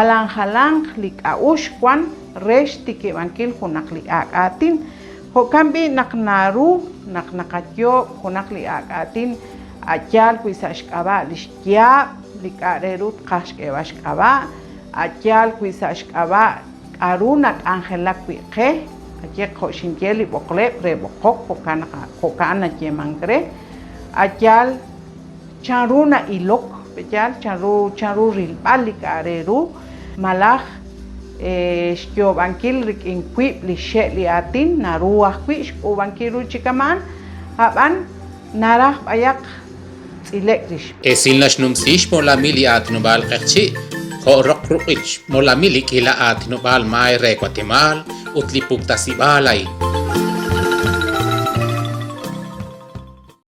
Jalanjalanq li k'a'uxl wan re xtikib'ankil junaq li ak' aatin. Jo'kan b'i' naq naru naq naqayoob' junaq li ak' aatin a' yaal wi' sa' xk'ab'a' li xyaab' li k'a' re ru tqaj xk'eeb'al xk'ab'a', a' yaal wi' sa' xk'ab'a' k'a'ru nak'anjelak wi' qe, qayehaq jo' xinye li b'oqleb' re b'oqok, jo'kan naq jo'ka'an nayeemank re, a' yaal chanru na'ilok, pe'yaal chanru chanru rilb'al li k'a' re ru, malaj xyoob'ankil rik'in wiib' li xxe' li aatin, naru ajwi' xk'uub'ankil ru chi kama'an, ab'an naraj b'ayaq tz'ile'k rix. Esil naxnumsi xmolamil li aatinob'aal Q'eqchi' jo' roq ruq'il xmolamil li k'iila aatinob'aal maay re Watemaal ut li puktasib'aal a'in.